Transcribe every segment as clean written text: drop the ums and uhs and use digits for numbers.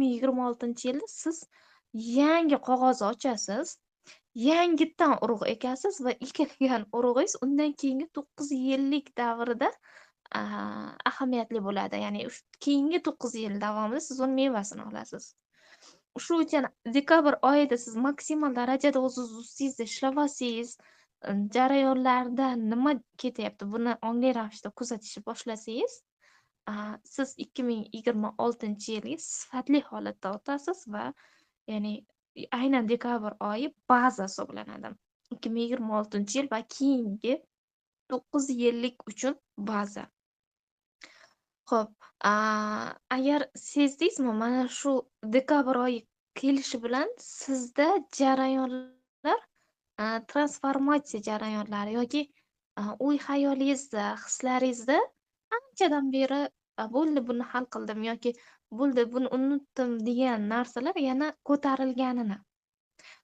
2026-yilda siz yangi qog'oz ochasiz, yangitdan urug' ekasiz va ekilgan urug'ingiz undan keyingi 9 yillik davrida ahamiyatli bo'ladi. Ya'ni keyingi 9 yil davomida siz uni mevasini olasiz. Shu uchun dekabr oyida siz maksimal darajada o'zingiz ustingizda ishlasangiz, jarayonlarda nima ketyapti, buni ongli ravishda kuzatishni boshlasangiz, siz 2026-yilga sifatli holatda o'tasiz va ya'ni aynan dekabr oyi baza hisoblanadi. 2026-yil va keyingi 9 yillik uchun baza. Xo'p, agar sezdingizmi, mana shu dekabr oyi kelishi bilan sizda jarayonlar, transformatsiya jarayonlari yoki o'y xayolingizda, hislaringizda anchadan beri bo'ldi, buni hal qildim yoki bo'ldi, buni unutdim degan narsalar yana ko'tarilganini.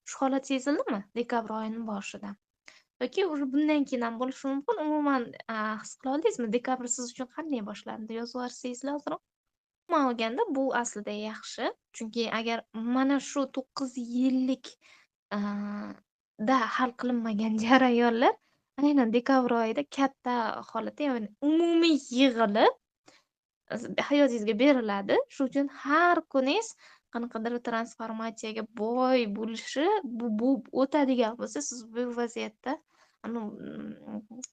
Shu holat sezildimi dekabr oyining boshida? Yoki уже bundan keyin ham bo'lishi mumkin. Umuman, his qila oldingizmi? Dekabr siz uchun qanday boshlandi? Yozib yuborsangiz ozroq. Umuman olganda bu aslida yaxshi. Chunki agar mana shu 9 yillik da hal qilinmagan jarayonlar aynan dekabr oyida katta holatda, ya'ni umumiy yig'ilib hayotingizga beriladi. Shu uchun har kuningiz qanaqadir transformatsiyaga boy bo'lishi, bu o'tadigan bo'lsa, siz bu vaziyatda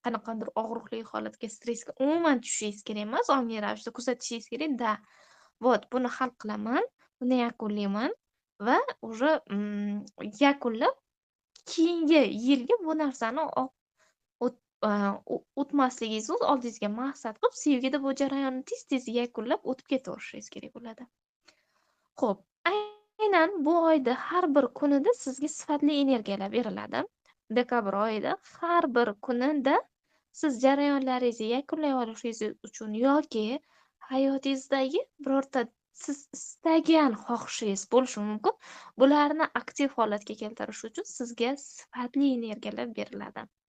qanaqadir og'riqli holatga, stressga umuman tushishingiz kerak emas, ongli ravishda kuzatishingiz kerak. Da, вот buni hal qilaman, buni yakunlayman va уже yakunlab keyingi yilga bu narsani o'tmasligingizni o'z oldingizga maqsad qilib, sevgida bu jarayonni tez-tez yakunlab o'tib ketaverishingiz kerak bo'ladi. Xo'p, aynan bu oyda har bir kunida sizga sifatli energiyalar beriladi. Dekabr oyida har bir kunida siz jarayonlaringizni yakunlay olishingiz uchun yoki hayotingizdagi birorta siz istagan xohishingiz bo'lishi mumkin. Bularni aktiv holatga keltirish uchun sizga sifatli energiyalar beriladi.